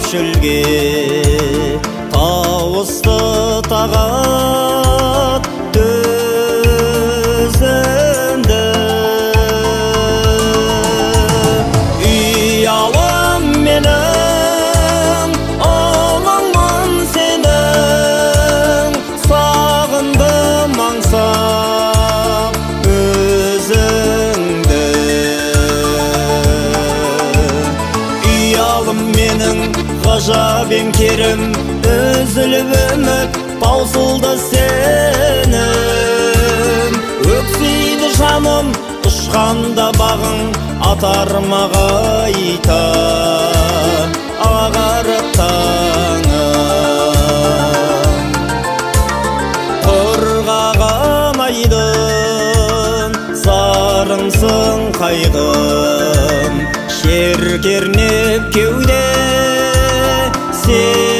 шөлге тауысты тағат төзімді. Ұялым менің, ұлыңмын сенің, сағындым аңсап өзіңді. Ұялым менің, ғажап еңкерім, үзіліп үміт таусылды сенім. Өксиді жаным ұшқанда бағың атар мағайта ағарып таңым. Құрғаған айдын зарыңсың қайғым, шер кернеп кеуде сезімді.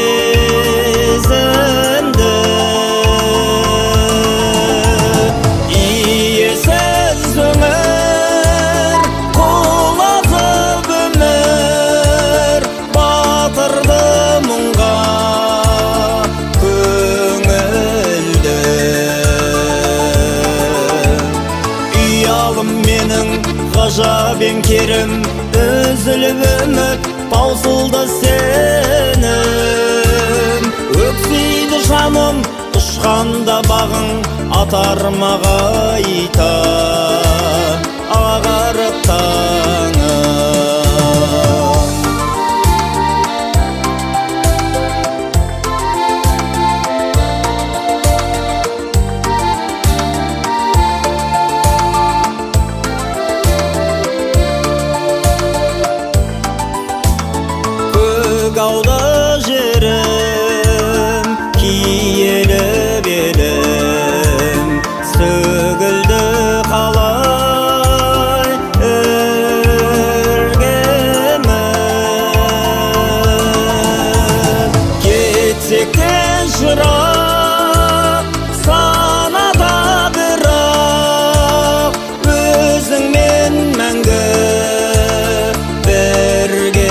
Иесіз өңір, құлазып өмір, батырды мұңға көңілді. Ұялым менің, ғажап еңкерім, үзіліп үміт таусылды сенім. Өксиді жаным ұшқанда бағың атар мағайта ағарып таңым. Көк алды жерім, киелі белім, сөгілді қалай іргеміз. Кетсек те жырақ, санада бірақ, өзіңмен мәңгі біргеміз.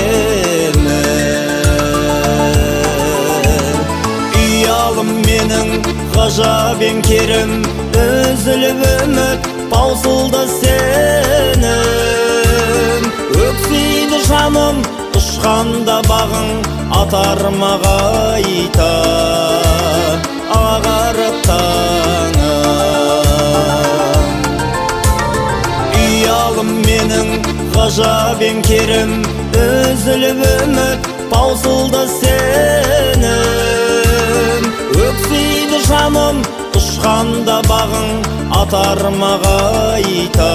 Ұялым менің, ғажап еңкерім, үзіліп үміт таусылды сенім. Өксиді жаным ұшқанда бағың атар мағайта ағарып таңым. Ұялым менің, ғажап еңкерім, үзіліп үміт таусылды сенім. Өксиді жаным ұшқанда бағың атар мағайта.